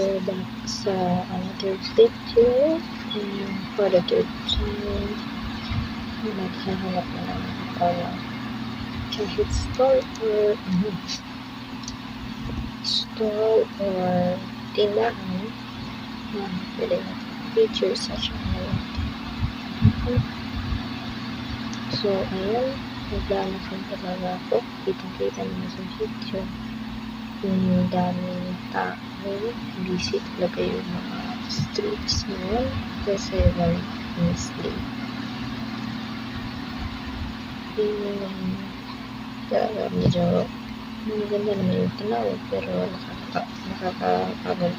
We're back sa another video. And for the third time, maghahanap na naman ako ng kahit store or ano, stall or tindahan na pwede natin feature sa channel natin. Okay. So, ayan, naglalakad talaga ako. Kitang-kita niyo sa video yung daming tao. Busy talaga yung mga streets ngayon kasi Valentine's Day. Yung talaga medyo maganda naman yung tanawin, pero nakakapagod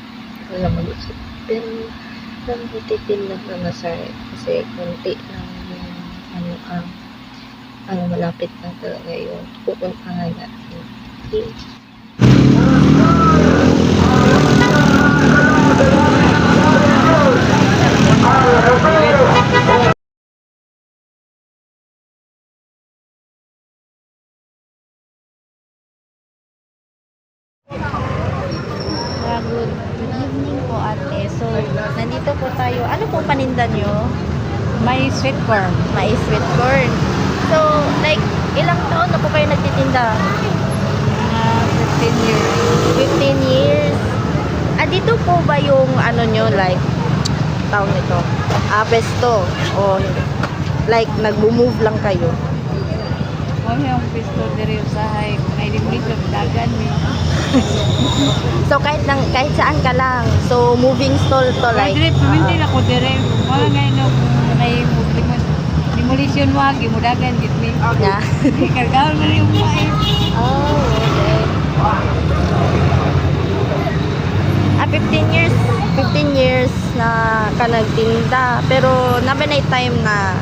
talaga mag-isip. Pero nagtitipid lang pamasahe kasi konti lang yung ano, ang ano, malapit lang talaga yung pupuntahan natin. Okay. Good evening po, ate. So, nandito po tayo. Ano po paninda nyo? May sweet corn. Mais, sweet corn. So, like, ilang taon na po kayo nagtitinda? Mga 15 years. 15 years. Ah, dito po ba yung ano nyo, like, tawag nito? Ah, pesto. O, hindi. Like, nag-move lang kayo. O yung pisto diri usahay kung ay demolition dagan mi. So, kahit saan ka lang. So, moving stall to, like. Like, dire paminti na ko dire. Wala ngay no kung ay demolition wa gimudagan gid mi. Na. Kargaon man yung mais. Oh, okay. Ah, 15 years, 15 years na ka nagtinda. Pero naman na time na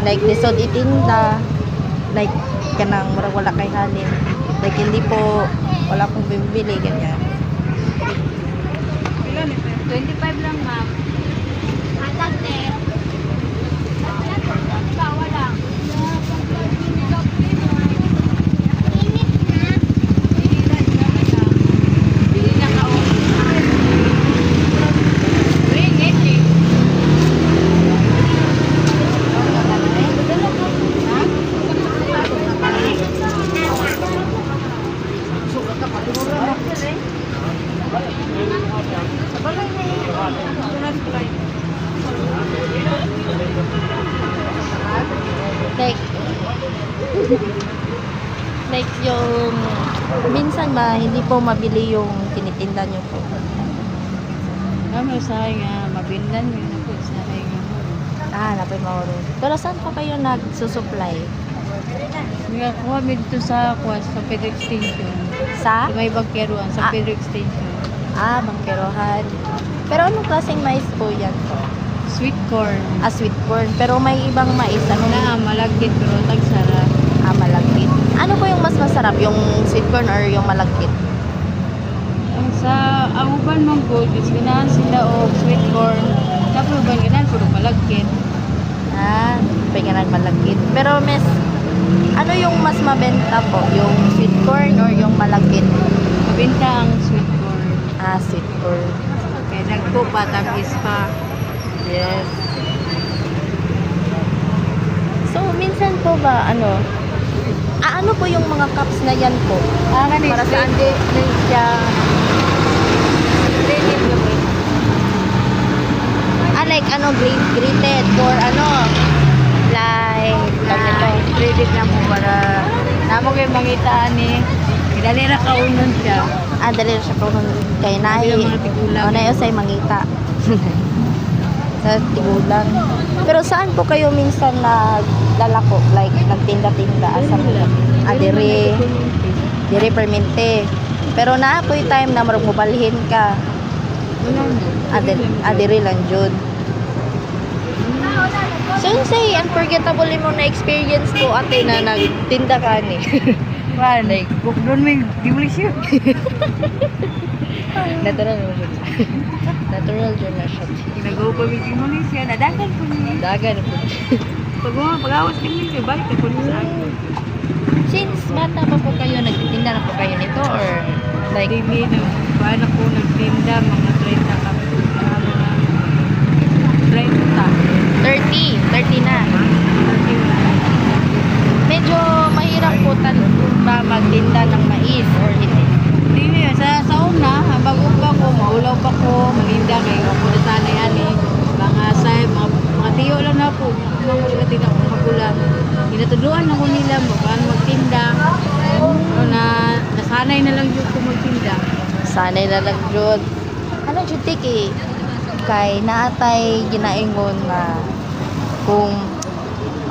like lisod itinda. Like kanang murag wala kay halin. Like hindi po wala pong bibili ganyan. Pila ni 25 lang, ma'am. Bili na ka oh. Ring, 80. Like yung minsan ba hindi po mabili yung tinitinda niyo po? Kami usahay nga mabindan mi na po usahay nga mo. Ah, napay mauro. Pero saan po kayo nagsusupply? Nagakuha mi dito sa kuha sa Pedro Extension. Sa? Sa may bangkeruan sa Ah. Pedro Extension. Ah, bangkerohan. Pero anong klaseng mais po yan po? Sweet corn. Ah, sweet corn. Pero may ibang mais. Anong Na malagkit pero tagsara. Ah, malagkit. Ano po yung mas masarap? Yung sweet corn or yung malagkit? Ang sa ang uban man good is ganahan sila og sweet corn. Tapos uban ganahan puro malagkit. Ah, pingalan malagkit. Pero mes, ano yung mas mabenta po? Yung sweet corn or yung malagkit? Mabenta ang sweet corn. Ah, sweet corn. Kay dagko pa tamis pa. Yes. So, minsan po ba, ano, ah, ano po yung mga cups na yan po? Ah, kani Para saan? Ni siya. Shredded gamit. Ah, like ano, grated for ano, like, tawag nito. Shredded na mo para namo kay mangita ani. Dali ra kaunon siya. Ah, dali na siya po kung kay Nay. Sabi ng mga tigulang. O, Nay, usay mangita. Sa tigulang. Pero saan po kayo minsan naglalako? Like, nagtinda-tinda? Asa po? Ah, dire. Dire permente. Pero naa po yung time na marag mobalhin ka. Wala na. Ah, dire lang jud. So, yun say, unforgettable mo na experience po, ate, na nagtinda ka ni. Well, like, kung doon may demolition. Natural mo jud. Natural jud na siya. Ginagawa pa may demolition. Nadagan po niya. Dagan po. Pag mga pag-awas demolition, balik na po niya sa akin. Since bata pa po kayo, nagtitinda na po kayo nito or like Dili na, paano ko nag Tinda mga 30 ka. Mga 30. 30, 30 na. 30. Medyo mahirap po ba magtinda ng mais or hindi? Hindi, sa una, bago pa ko, maulaw pa ko, malinda kayo ako na sanay ani. Mga say, mga tiyo lang na po, mga mga tinda ko magulang. Ginatuduan ako nila mo paano magtinda. Ano na nasanay na lang jud ko magtinda. Sanay na lang jud. Ano jud tiki? Kay naatay ginaingon na kung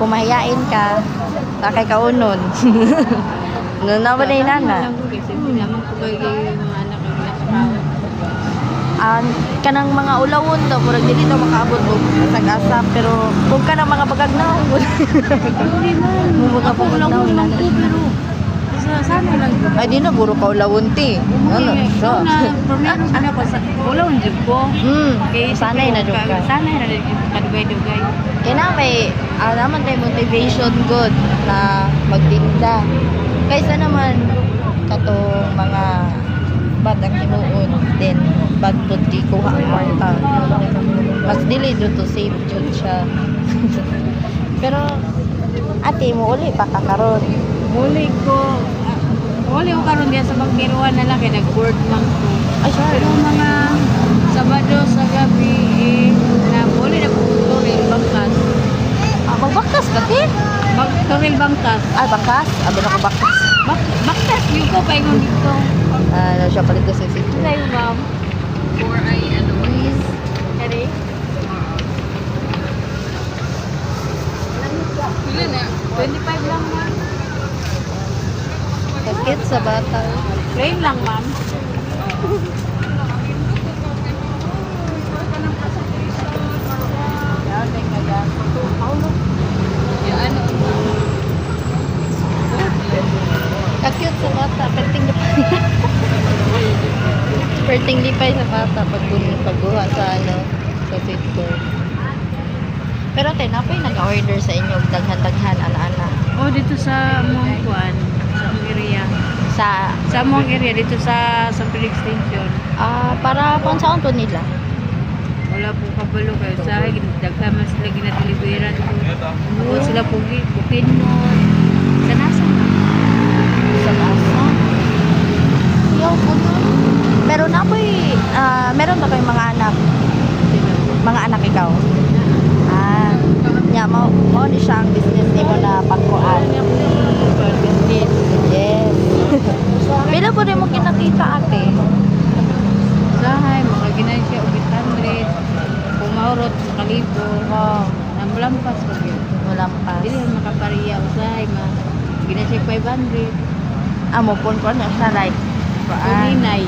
mahiyain ka, takay kaunon. No, naman na inana. Lang ko kasi hindi naman ko kay mga anak ang ginasakawan. Ang kanang mga ulawon daw murag dili daw makaabot og asag-asa, pero kung kanang mga bagagnaw Hindi man. Mumuga Ako pa ulawon daw, lang nana. ko pero sa sana lang jud. Ay, di na guro ka ulawon ti. Ano siya? Una, problema na ako sa ulawon jud ko. Kay Sanay na jud ka. Sanay na jud ko kadugay-dugay. Kaya na may naman tayo motivation good na magtinda. Kaysa naman katong mga bad ang himuon, then bad pud gikuha ang kwarta. Mas dili jud to save jud siya. Pero ate mo uli pa ka karon. Muli ko, muli ko karon diya sa Bangkiruan na lang kay nag-board man ko. Ay, sorry. Pero mga Sabado sa gabi eh, na muli na ko Toril Bangkas. Ah, magbakas ka ti? Toril Bangkas. Ay, bakas. Abi na ko bakas. Baktas yun ko paingon dito. Ah, na siya palit ko sa city. Tayo, ma'am. Four ay ano, Please. Kari? Pila na? 25 lang, ma'am. Sakit sa bata. Plain lang, ma'am. Yung ano, Ka-cute sa bata. Perting lipay. Perting lipay sa bata pag pagbuha sa ano, sa sweet corn. Pero te, napay nag-order sa inyo og daghan-daghan ana-ana. Oh, dito sa among kuan, sa among area. Sa Sa among area dito sa Felix Station. Para pansaon po nila? Wala po kabalo kayo sa daghan man sila ginadeliveran ko. Ako sila pugi, Bukidnon. Sa nasa na. Sa asa. Yaw po nun. Pero napoy, meron ba kayong mga anak? Mga anak ikaw? Ah, nya mao mao ni siya ang business nimo na pagkuan. Business. Yes. Pila po rin mo kinakita, ate? Sahay, mga ginansya og 800. Kung maurot sa kalibo, Oh, namlampas ko yun. Mulampas. Dili man makapariya usahay ma. Ginansya 500. Ah, mo pon ko na siya like kuan. Hinay.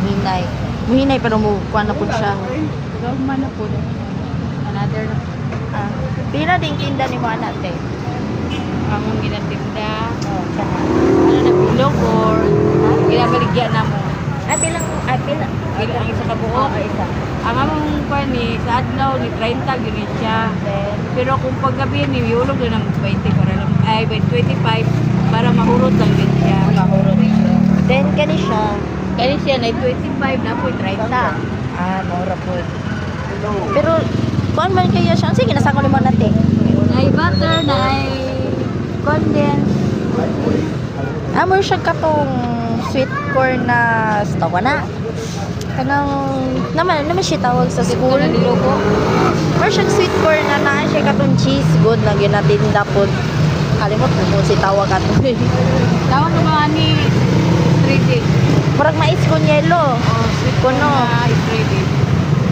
Hinay. Muhinay pero mo kuan na pud siya. Ikaw man na po. Another na po. Ah, pila din tinda ni mo anak te? Among ginatinda. Oh, kana. Ano na bilog or ginabaligya na mo. Ah, bilang ah, pila. Bilang ang isa ka buok. Oo, isa. Ang among kuan ni sa adlaw ni 30 gyud ni siya. Then, Pero kung paggabi ni yulog na ng 20 para lang ay 25 para mahurot lang din siya. Mahurot siya. Then kani siya. Kani siya na 25 na po 30. Ah, maura po. Pero kuan man kaya siya. Sige, nasa ko nimo nate. Nay butter, nay condense. Ah, mo siya katong sweet corn na stawa na. Kanang naman naman siya tawag sa school. School nilugo. Mo siya sweet corn na naa siya katong cheese good na ginatinda po. Kalimot ko kung si tawag ato. Tawag na mga ni shredded. Murag mais con yelo. Oh, sweet corn Kuno. na shredded.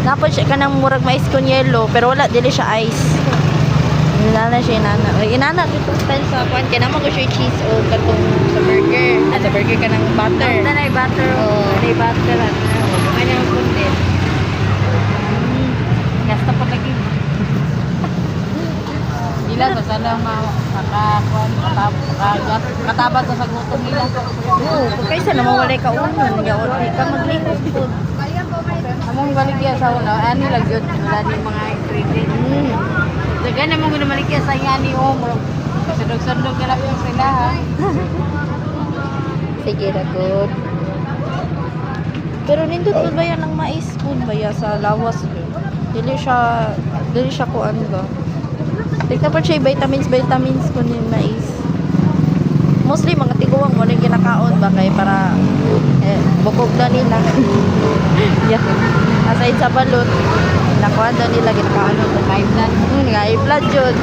Napon siya kanang murag mais con yelo pero wala dili siya ice. Inana siya inana. Ay, inana dito style sa kwan kay naman ko siya cheese o katong sa burger. Ah, sa burger kanang butter. Tanay butter. Oh. Tanay butter. Ano na. May na condense. Gasta pa lagi. Nila sa sana ma makakuan makatabag sa gutom nila. Oo, kaysa na mawalay ka unon, yaon ka maglikot po. Among baligya sa una, ani lang yun, wala ni mga ingredient. Dagan naman ko na maligya sa inga ni o, sundog-sundog ka lang yung sila ha. Sige, ragot. Pero nindot pud ba yan ang mais pud ba ya sa lawas yun? Dili siya kuan ba? Like pa siya vitamins vitamins kun yung mais. Mostly mga tiguang mo rin ginakaon ba kay para eh, bukog na nila. Yeah. Aside sa balot, nakuha daw nila ginakaon mo. High blood. High blood yun.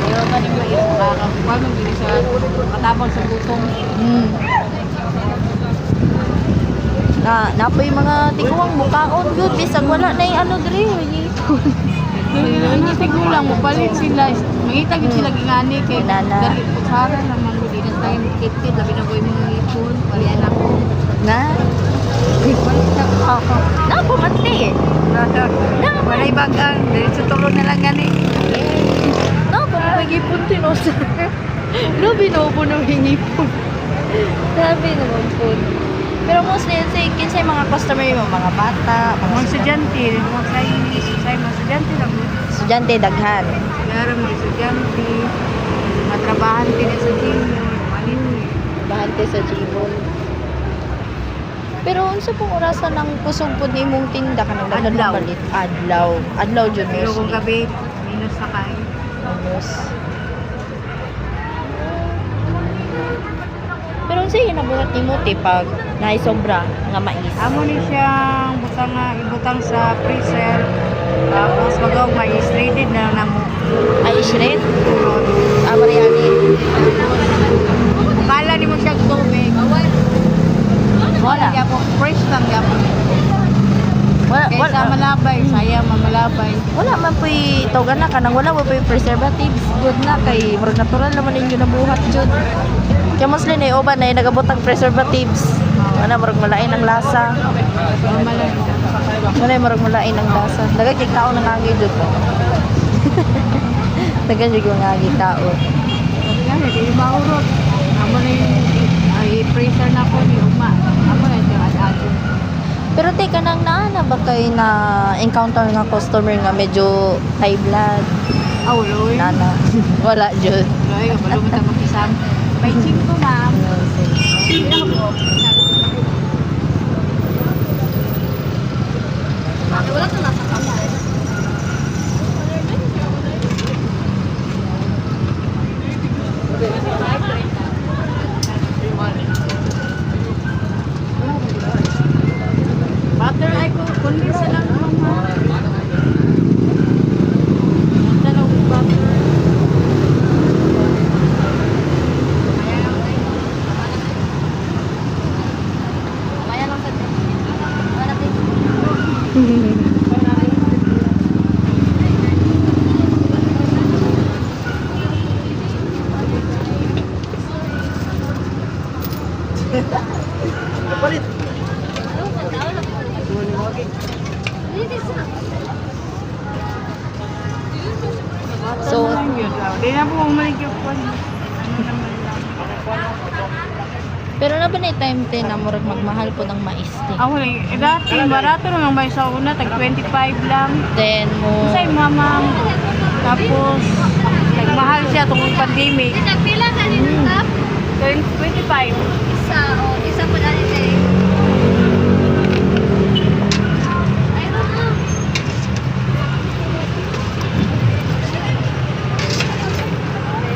Pero kaning mais makakakuha man gini sa katabang sa gutom. Na napoy mga tiguang mukaon gyud bisag wala na ano diri. Ano tigulang mo palit sila. Mangita gyud sila gingani kay Inana. dali kutsara naman gud na tayo kitid labi na koy mga ipon. Wali anak ko. Na Palit na ako. na pumante. Walay bagang, diretso tulo na lang gani. Na pumagipon tinosa. Grabe no po nang hingipon. Grabe naman po. Pero mostly say kinsay mga customer mo, mga bata, mga Mga estudyante, mga Chinese, say mga estudyante lang gud. estudyante daghan. Siguro mga estudyante, mga trabahante na sa gym, manin. Bahante sa Gmall. Pero unsa pong orasan ng kusog pud nimong tinda kanang daghan Adlaw. palit? Adlaw. Adlaw jud Pero kung mostly. gabi, minus na kayo. Minus. Pero unsa yung nabuhat nimo te pag naay sobra nga mais? Amo ni siyang butang nga ibutang sa freezer. Tapos magaw may shredded na lang namo. Ay shred? Ah, biryani. Kala ni mo siya tubig. Wala. Gyapon, fresh lang gyapon. Wala, Kaysa wala. malabay, sayang mamalabay. Wala man puy tawgan na kanang wala man puy preservatives. Good na kay murag natural naman ninyo nabuhat jud. Kaya mostly na uban na nagabot ang preservatives. Wala murag malain ang lasa. Normal lang. Wala murag malain ang lasa. Daghan kay tao nangagi jud. Daghan jud yung ngagi tao. Sabi nga, di maurot. Amo na yung ay, freezer na ko ni Uma. Amo na siya ad-ad. Pero teka nang naa na ba kay na encounter nga customer nga medyo high blood? Ah, uloy. Nana. Wala jud. Uloy, kabalo mo tayo magkisam. May 5, ma'am. Pila ka po? Wala to nasa kamay. Butter ay ko, kundi sa lang mga. Tanong butter. So, Di na po bumalik yung kwan. Ano naman lang. Pero na ba na time te na murag magmahal po ng mais te? Ako lang, eh, dati, barato naman may sa una, tag 25 lang. Then mo Kasi mama, tapos, nagmahal siya tungkol pandemic. Nagpila ka ni Tap? 25. Isa, o isa po na rin eh. Ay, ano?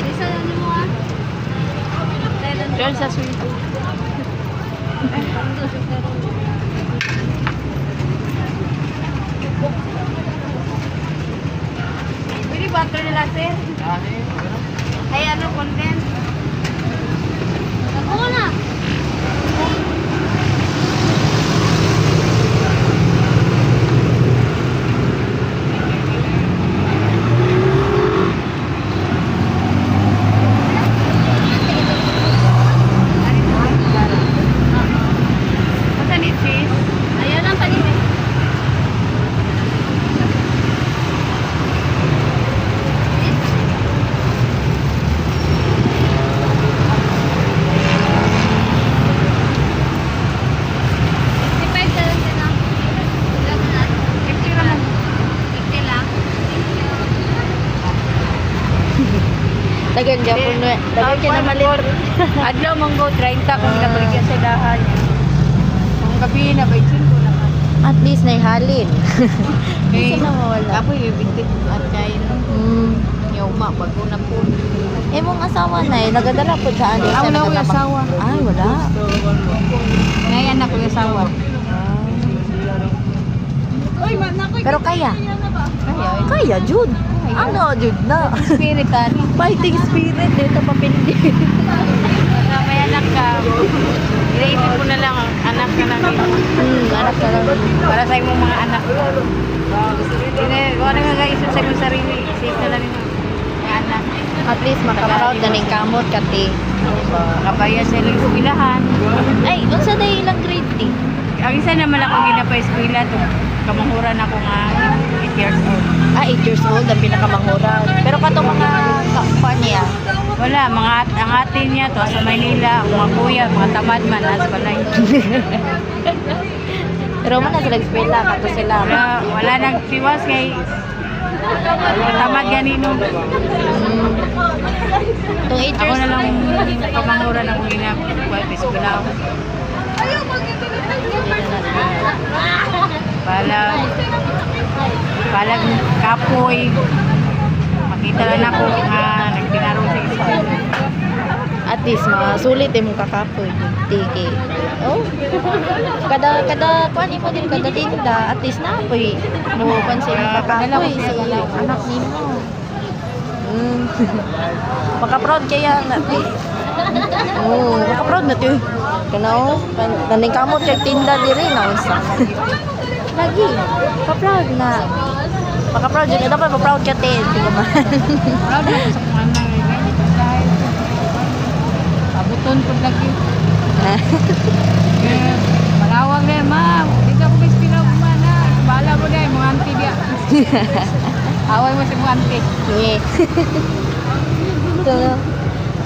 Isa na ni mo ah. Diyan sa swimming pool. Pwede butter nila, sir? Ay, ano, content? Ako na. Basta ni cheese? Ayaw lang panin. Fifty naman. 50 lang. Dagan gyapon no. Dagan kay na malit. Adlaw manggo 30 kung ginabaligya sa dahan. Kung gabi na by 5. At least naihalin. Kay Kasi nawawala. Kapoy, bintit at kay no. Yung bago na po. Eh, mong asawa na eh, nagadala po siya. Ano, Ah, siya wala ko yung nagadala. asawa. Ay, wala. Ngayon anak ko yung asawa. Pero kaya. Kaya, eh. Kaya, Jude. Ano, Jude na. Spirit, ani. Fighting spirit dito papindi. Pagka may anak ka, inaisip mo na lang, ang anak ka lang. Eh. Anak na lang. Para sa imong mga anak. Hindi, wala nga kaisip sa imong sarili. Isip na lang yung mga anak. At least makaproud na ning kamot kati. Makabaya sa ilang eskwelahan. Ay, unsa na ilang grade ti? Ang isa naman ako ginapa-eskwela to. Kamanguran ako nga 8 years old. Ah, 8 years old ang pinakamanguran. Pero katong mga kakuan niya. Wala, mga ang ate niya to sa Maynila, ang mga kuya, mga tamad man, as balay. Pero man na sila eskwela kato sila. Wala, wala nang siwas kay tamad ganino. Tong 8 Ako years na lang kamanguran ako ginapa-eskwela ako. Balag, balag kapoy. Makita lang ako nga nagtinarong sa eskwela. At least masulit imong kakapoy tiki. Oh. Kada kada kuan imo din kada tinda, at least na poy mo kuan sa imong kakapoy si anak nimo. Maka-proud kaya na ti. Oh, maka-proud na ti. Kanaw, kaning kamot kay tinda diri na unsa. Lagi, pa-proud na. Maka-proud jud dapat pa-proud ka te, di ba man? Proud na ako sa kung ano eh. Dahil pabuton ko lagi. Eh, Malawag na ma'am. Dito ako may spin off man ha. Bahala mo na mga auntie diya. Away mo sa mga auntie. Nye. Ito, no?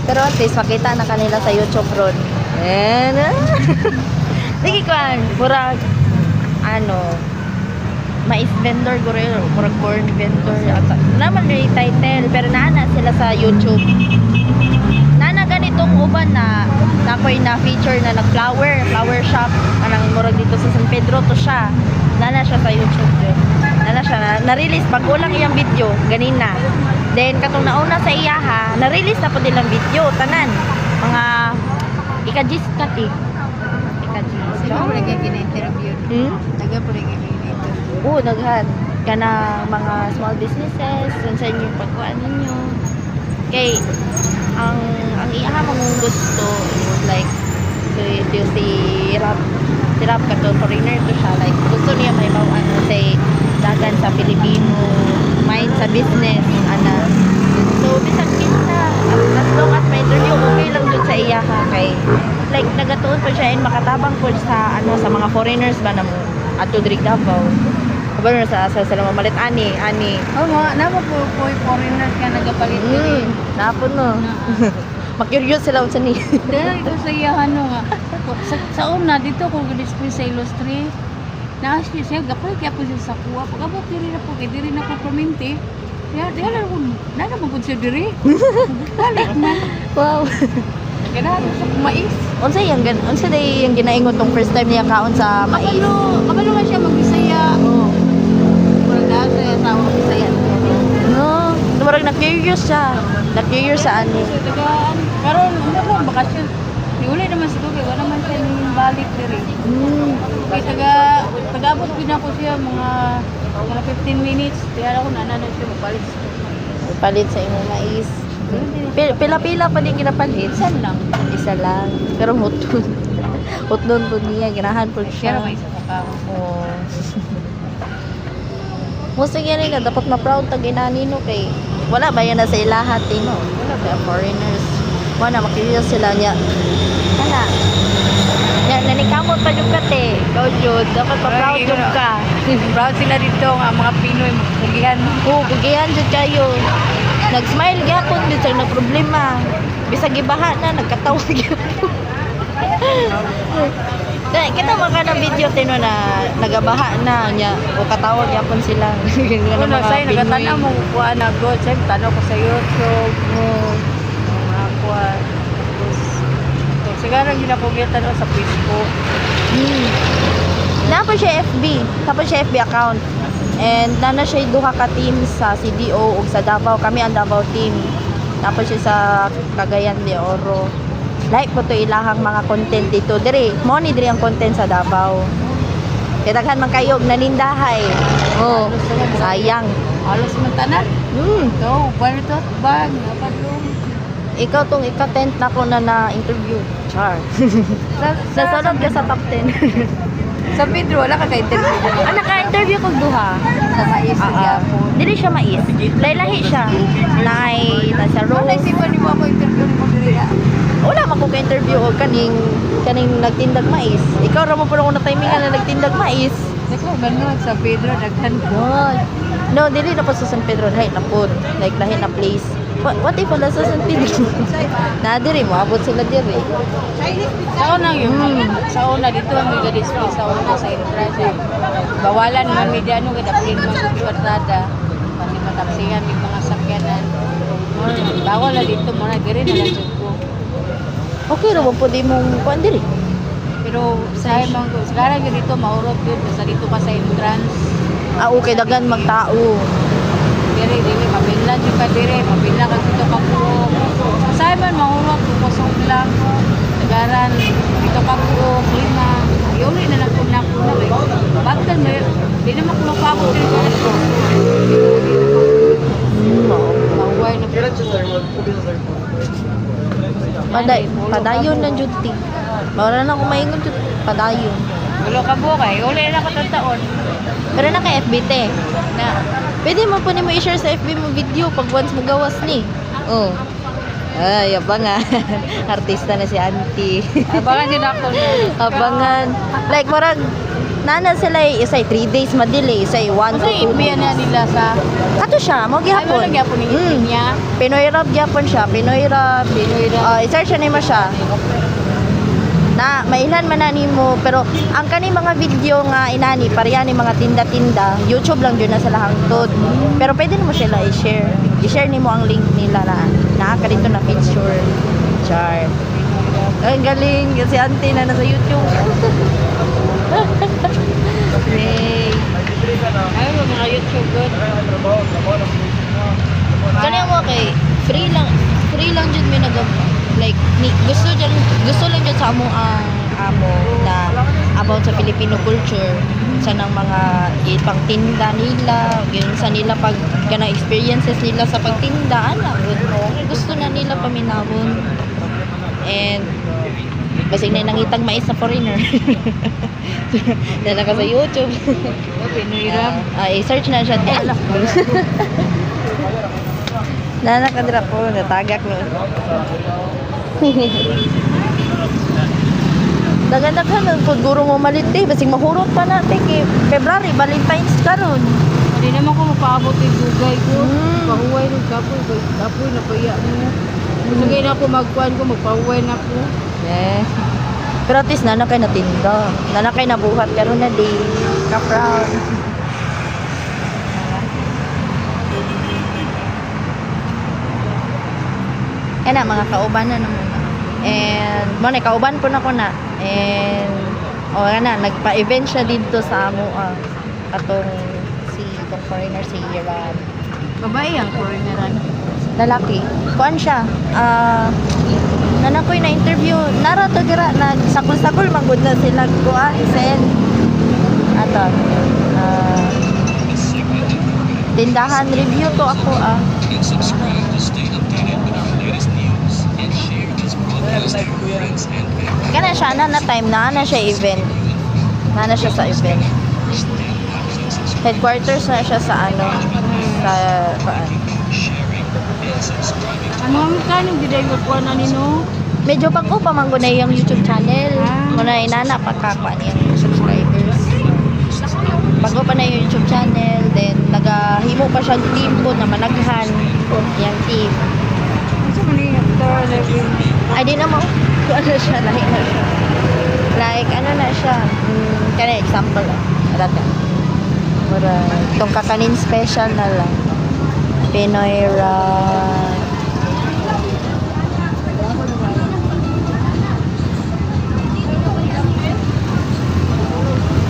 Pero at least makita na kanila sa YouTube ron. Ayan. Ah. Sige kwan, murag ano, mais vendor guro yun, murag corn vendor ata. Naman rin title, pero naana sila sa YouTube. Nana ganitong uban na nakoy na feature na nag flower, flower shop anang murag dito sa San Pedro to siya. Nana siya sa YouTube yun. Nana siya na, na-release bago lang iyang video ganina. Then katong nauna sa iya ha, na-release na po nilang video tanan. Mga ika-gist ka ti. Ika-gist. Sino mo lagi gina-interview? Hmm? Taga po lagi gina-interview. Oo, daghan. Kana mga small businesses, unsa inyong pagkuan ninyo. Kay ang iya mong gusto is like si si, si Rap, si Rap kato foreigner to siya, like gusto niya may ano say dagan sa Pilipino mind sa business ana. So bisag kinsa, as long as may interview, okay lang jud sa iya ha, kay like nagatuon po siya and makatabang po sa ano sa mga foreigners ba na mo adto diri Davao. Kabalo na sa sila mamalit ani ani. Oh, mga nama po po yung foreigners nga nagapalit diri. Napon no. Makurious sila unsa ni. Dahil ito sa iya ano nga. Sa una dito ko display sa Illustre. Naas niya siya gapalit kaya po siya sa kuha. Pag abot diri na po kay diri na po perminti. Ya, di ala ko na na magud siya diri. Balik man. Wow. Ganahan sa mais. Unsa yang gan unsa day yung ginaingon tong first time niya kaon sa mais? Kabalo, kabalo man siya magbisaya. Oh. Murag dahil sa asawa Bisaya. No, murag na curious siya. Na curious sa ani. So, tagaan. Karon ano ko bakasyon. Niuli naman siguro kay wala man siya ning balik diri. Kay taga tagaabot gid ako siya mga mga 15 minutes. Kaya ako na na siya magbalik. Palit sa imong mais. Pila-pila pa din ginapalit. Isa lang. Isa lang. Pero huton. Huton po niya. Ganahan po Siya siya. may isa sa kao. Oo. Musta gani na dapat ma-proud tag inani no kay wala ba yan na sa ilahat eh, no? Wala ba foreigners. Wala makiriyo sila niya. Wala. Nya nanikamot pa jud ka te. Ikaw jud dapat ma-proud Ay, jud ka. Proud sila dito nga mga Pinoy magpugihan. Oo, kugihan jud kayo. Nag-smile gyapon bisag na problema. Bisag gibaha na nagkatawa gyapon. Dahil kita man ka ng video tino na nagabaha na niya o katawa gyapon sila. Ganun Ano, mga say Pinoy. nagatanaw mo kuha na god, say tanaw ko sa YouTube, Oo. mga kuha. Tapos, siguro gina ko tanaw sa Facebook. Naa po siya FB. Tapos siya FB account. And nana siya duha ka team sa CDO ug sa Davao. Kami ang Davao team. Tapos siya sa Cagayan de Oro. Like po to ilahang mga content dito. Dire, mo ni dire ang content sa Davao. Kaya daghan man kayo og nanindahay. Oh, sayang. Halos man tanan. To, uban ito, bag, napadlong. Ikaw tong ika-10 na ko na na-interview. Char. Sa, Nasunod ka sa top 10. Sa Pedro, wala ka ka-interview. Ah, naka-interview kog duha. Sa mais, Ah, ah. gyapon. Dili siya mais. Lahi-lahi siya. Naay nasa Wala rose. naisipan nimo ako interview nimo diri ah. Wala man ko ka-interview og kaning nagtindag mais. Ikaw ra mo pud ako na timingan na nagtindag mais. Nako, ganun sa Pedro daghan ko. No, dili na po sa San Pedro, lahi na po. Like lahi na place. What if wala sa San Pedro? Na diri mo abot sila diri. Sa una yun, sa una dito ang mega display sa una sa entrance. Eh. Bawalan man media ano kay daplin man kung kwartada. Pati matapsingan may mga sakyanan. Bawal na dito mo na diri na lang jud ko. Okay ra mo pud imong kuan diri. Pero sa man ko, sekarang yun dito maurot yun basta dito ka sa entrance. Ah, okay daghan magtao. Diri dili mabinlan jud ka diri, mabinlan ka dito ka buo. Sa man maurot kusog lang. Tagaran dito ka buo, lima. Iuli na lang kung nako na kay. Bagdan mo, di naman ko mapabot diri sa ato. Mahuway na po. Paday, padayon na jud ti. Mawala na ko maingon jud padayon. Ulo ka buo kay, uli na ko taon. Pero na kay FB te. Na. Pwede mo po nimo i-share sa FB mo video pag once mo gawas ni. Oh. Ay, abangan. Artista na si auntie. Abangan din ako. Abangan. Like, marag, nana sila eh, isay 3 days madelay, isay 1 Ano to 2 yung days. na nila sa Kato siya, mo Ay, gihapon. mo lang gyapon ni niya. Pinoy rap gyapon siya, Pinoy rap. Pinoy rap. Ah, i-search na nimo siya. Na mailhan man na nimo pero ang kani mga video nga inani pareha ni mga tinda-tinda, YouTube lang jud na sa lahangtod. Pero pwede nimo sila i-share. I-share nimo ang link nila na naa ka dito na feature. Char. Ay, ang galing kasi auntie na nasa YouTube. Yay. Ay, mga YouTube good. Kani mo kay free lang jud mi nag like ni, gusto jud gusto lang jud sa amo ang amo na about sa Filipino culture sa nang mga ipangtinda nila yun sa nila pag kanang experiences nila sa pagtinda ana gud mo gusto na nila paminawon and basig na nangitag mais na foreigner na ka sa YouTube. Oh, Pinoy rap. Ah, i-search na siya. Eh, alam ko. Nanakadra ko, natagak no. Dagan-daghan ang pud guro mo malit eh. Basig mahurot pa na te kay February, Valentine's karon. Hindi naman ko mapaabot yung dugay ko. Pahuway nung kapoy, kapoy na paya mo. Sugay na ako magkuhan ko, magpahuway na ako. Eh. Pero at least nana kay natinda. Nana kay nabuhat karon na di. Ka-proud. Yan na, mga kauban na naman. And, mo na, kauban po na ko na. And, oh, yan na, nagpa-event siya dito sa amo, ah, atong si, itong foreigner, si Rob. Babae ang foreigner ano. Lalaki. Kuan siya, ah, nana ko'y na-interview, nara to gira, nagsakol-sakol, manggod na sila, kuan, send. Ato, ah, tindahan review to ako, ah. And subscribe to stay updated with our latest news and share this broadcast to your friends and family. Kana siya, na time na siya event. Na siya sa event. Headquarters na siya sa ano, sa, kuan. Sharing and subscribing Ano ang kanong giday ko kuan ani no? Medyo pag pa man na yung YouTube channel. Muna inana pagkakuan yung subscribers. Bago pa na yung YouTube channel, then nagahimo pa siya team po na managhan yung team. Unsa man ni after living? Ay, di na mo. Ano siya, lahi na siya. Like, ano na siya. Kaya example, ah. Rata. Mura, itong kakanin special na lang. Pinoy Rap.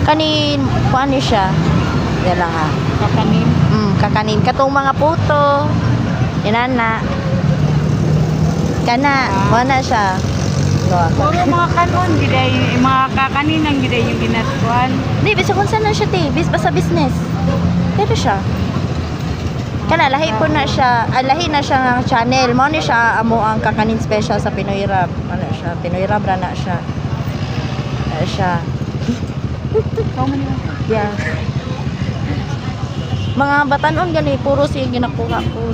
Kanin, kuan ni siya. Yan lang ha. Kakanin. Kakanin. Katong mga puto. Inana. Kana, kuan na siya. No, Puro mga kanon, giday, mga kakanin ang giday yung ginatkuan. Di, bisa kung saan na siya, te. Bis, basta business. Pero siya. Kana, lahi po na siya. Ah, lahi na siya nga channel. Mao ni siya amo ang kakanin special sa Pinoy Rap. Ano siya? Pinoy Rap ra na siya. Ano siya. Yeah. Mga batanon gani puro siya ginakuha ko.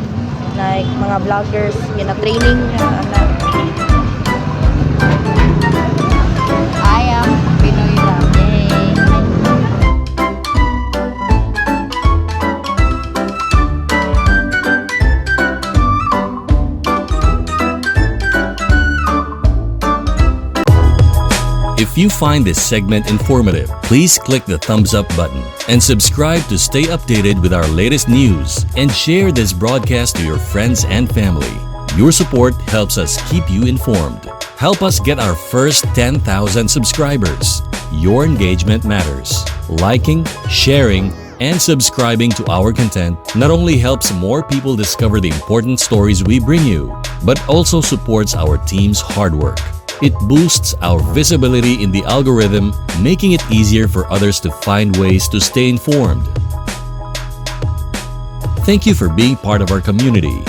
Like mga vloggers, gina-training niya ana. I am Pinoy Rap. Yay. If you find this segment informative, please click the thumbs up button and subscribe to stay updated with our latest news and share this broadcast to your friends and family. Your support helps us keep you informed. Help us get our first 10,000 subscribers. Your engagement matters. Liking, sharing, and subscribing to our content not only helps more people discover the important stories we bring you, but also supports our team's hard work. It boosts our visibility in the algorithm, making it easier for others to find ways to stay informed. Thank you for being part of our community.